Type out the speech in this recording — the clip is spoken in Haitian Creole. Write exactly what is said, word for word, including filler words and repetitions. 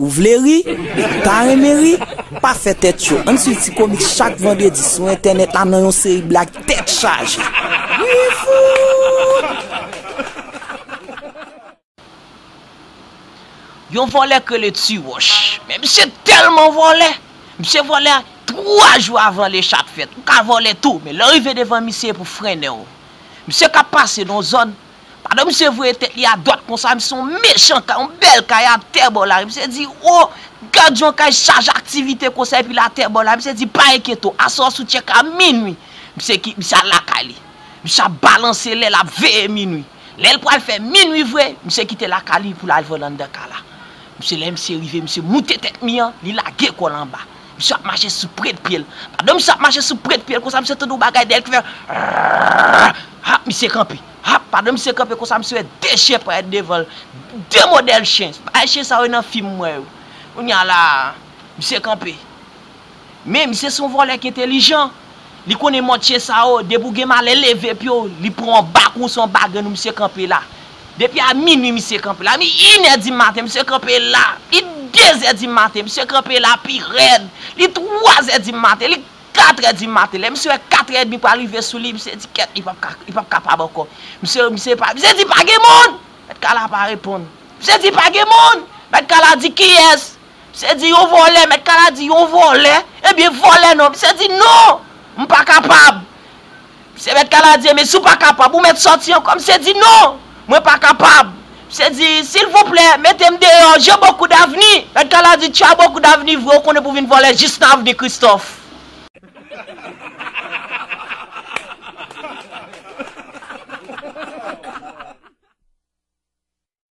Ou vle ri? Ou ta renmen ri? Pa fè tèt cho. Ann swiv Ti Komik chak vandredi sou entènèt la nan yon seri blag tèt chaje. Wifout! Yon vòlè k rele Ti Wòch. Men misye tèlman vòlè. Misye vòlè twa jou avan lechat fèt. Ou ka vòlè tou, men lè w rive devan misye pou frennen w. Misye k ap pase nan yon zòn, pandan misye voye tèt li adwat konsa, misye yon mechan kay, yon bèl kay atè bò lari. Misye di, "O, gad yon kay chaje aktivite konsa epi l atè bò la." Misye di, "Pa enkyete w, aswè sou tchèk a minwi." Misye ki, misye al lakay li. Misye ap balanse lè l ap veye minwi. Lè l pral fè minwi vre, misye kite lakay li pou l al vòlè anndan kay la. Misye, lè misye rive, misye moute tèt mi an, li lage kò l anba. Misye ap mache sou pwent pye l. Pandan misye ap mache sou pwent pye l konsa, misye tande yon bagay dèyè l ki fè, "Rrrr!" Hap, misye kanpe. Hap, pandan misye kanpe konsa, misye wè de chen parèt devan l. De modèl chen. Bagay chen sa yo nan fim m wè yo. Kounye a la, misye kanpe. Men misye se yon vòlè ki entèlijan. Li konnen mòd chen sa yo, depi w gen malè leve pye w, li pran yon bak ou se yon bagrenn ou, misye kanpe la. Depi a minwi misye kanpe la. Mi inè di maten, misye kanpe la. Li dezè di maten, misye kanpe la pi rèd. Li twazè di maten, li katrè di maten. Lè misye wè katrè edmi pral rive sou li, misye di, "Kèt, li p ap ka, li p ap kapab ankò." Misye, misye pa, misye di, "Pa gen moun!" Mèt kay la pa reponn. Misye di, "Pa gen moun!" Mèt kay la di, "Kiyès?" Misye di, "Yon vòlè." Mèt kay la di, "Yon vòlè? Ebyen, vòlè non." Misye di, "Non, m pa kapab." Misye, mèt kay la di, "Ebyen, si w pa kapab, ou mèt sòti ankò." Misye di, "Non, mwen pa kapab." Misye di, "Silvouplè, mete m deyò, j'ai beaucoup d'avenir." Mèt kay la di, "Tu as beaucoup d'avenir vre, ou konnen pou w vin vòlè jis nan avni Kristòf."